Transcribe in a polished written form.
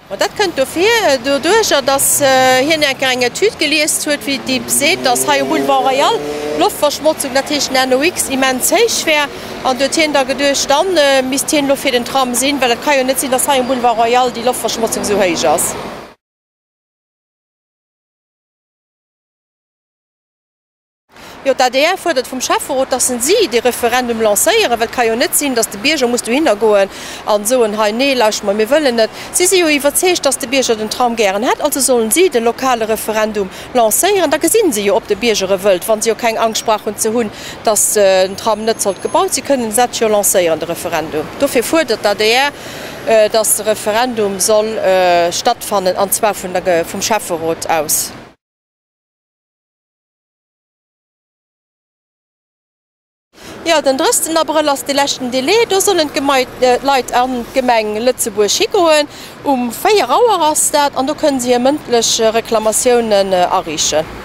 Ma dat kënnt dofir, doduercher, datt hien eng Kéier eng Etüd geliest huet, wéi déi seet, datt hei um Boulevard Royal d'Loftverschmotzung, dat heescht den NOx, immens héich wär. An do huet hien da geduecht, da misst hien elo fir den Tram sinn, well et ka jo net sinn, datt hei um Boulevard Royal déi Loftverschmotzung esou héich ass. Jo, d'ADR fuerdert vum Schäfferot, dass en si dee Referendum lancéieren, well et ka jo net sinn, dass de Bierger muss dohinner goen an soen, hei, nee, lauscht mol, mir wëllen net. Si si jo iwwerzeegt, dass de Bierger den Tram gären hätt, also sollen si de lokale Referendum lancéieren. Da gesinn se jo, ob de Bierger e wëllt, wa se jo keng Angscht brauchen ze hunn, dass den Tram net sollt gebaut sinn, kënnen se dat jo lancéieren, de Referendum. Dofir fuerdert d'ADR, dass de Referendum soll stattfannen, an zwar vum Schäfferot aus. Jo, den 30 Abrëll ass de leschten Delai. Do sollen d'Leit an d'Gemeng Lëtzebuerg higoen. Um 4 Auer ass dat an do kënnen se hir mëndlech Reklamatiounen ariichen.